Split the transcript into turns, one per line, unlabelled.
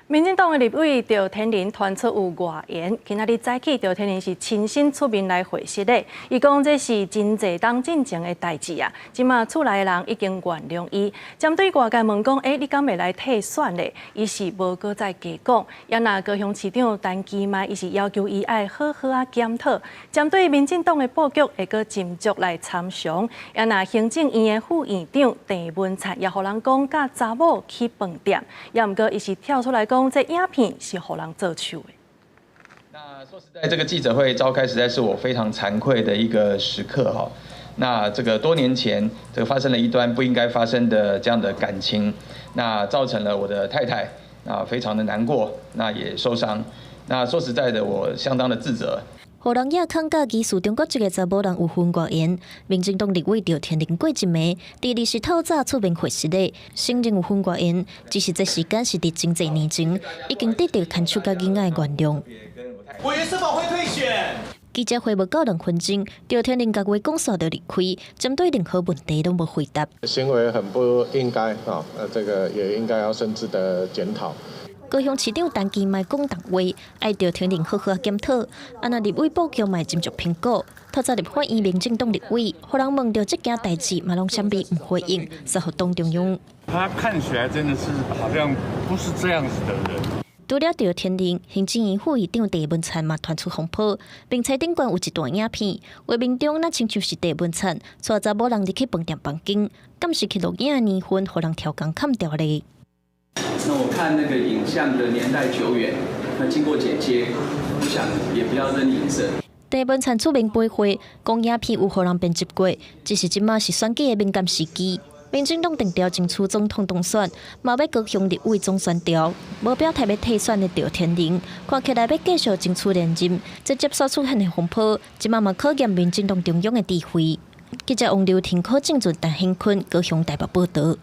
民進黨的立委趙天麟傳出有外緣，今仔日早起趙天麟是親身出面來回釋的。伊講這是真濟冬進前的代誌啊，這馬厝內的人已經原諒伊。針對外界問講，欸，你敢會來退選咧？伊是無閣再加講。也若高雄市長陳其邁，伊是要求伊愛好好仔檢討。針對民進黨的布局會閣斟酌來參詳。也若行政院的副院長鄭文燦也予人講佮查某去飯店，也毋過伊是跳出來講，這影片是予人做手的。
那說實在，這個記者會召開，實在是我非常慚愧的一個時刻哈。那這個多年前，這個發生了一段不應該發生的這樣的感情，那造成了我的太太啊非常的難過，那也受傷。那說實在的，我相當的自責。
予人影囥佮疑似中國籍的查某人有婚外緣，民進黨立委趙天麟過一暝，佇二十透早出面回釋的，承認有婚外緣，只是這時間是佇真濟年前，已經得到牽手佮囡仔的原諒。
委員是否會退選？
記者會無夠2分鐘，趙天麟共話講煞就離開，針對任何問題攏無回答。
行為很不應該啊，這個也應該要深自的檢討。
高雄市長陳其邁講重話，愛趙天麟好好檢討。啊，若立委布局嘛斟酌評估。透早立法院民進黨立委，予人問著這件代誌，嘛攏閃避毋回應，煞予黨中央。
他看起來真的是好像不是這樣子的人。
除了趙天麟，行政院副院長鄭文燦嘛傳出風波，面冊頂懸有一段影片，畫面中若親像是鄭文燦帶查某人入去飯店房間，敢是去錄影的年份，予人刁工砍掉咧。
那我看那個影像的年代久遠，那經過剪接，我想也不要任意影射。
鄭文燦出面駁話，講影片有予人編輯過，只是這馬是選舉的敏感時機。民進黨定調爭取總統當選，嘛欲高雄立委總選調，無表態欲退選的趙天麟，看起來欲繼續爭取連任，這接續出現的風波，這馬嘛考驗民進黨中央的智慧。記者王劉婷、柯正俊、陳興坤高雄台北報導。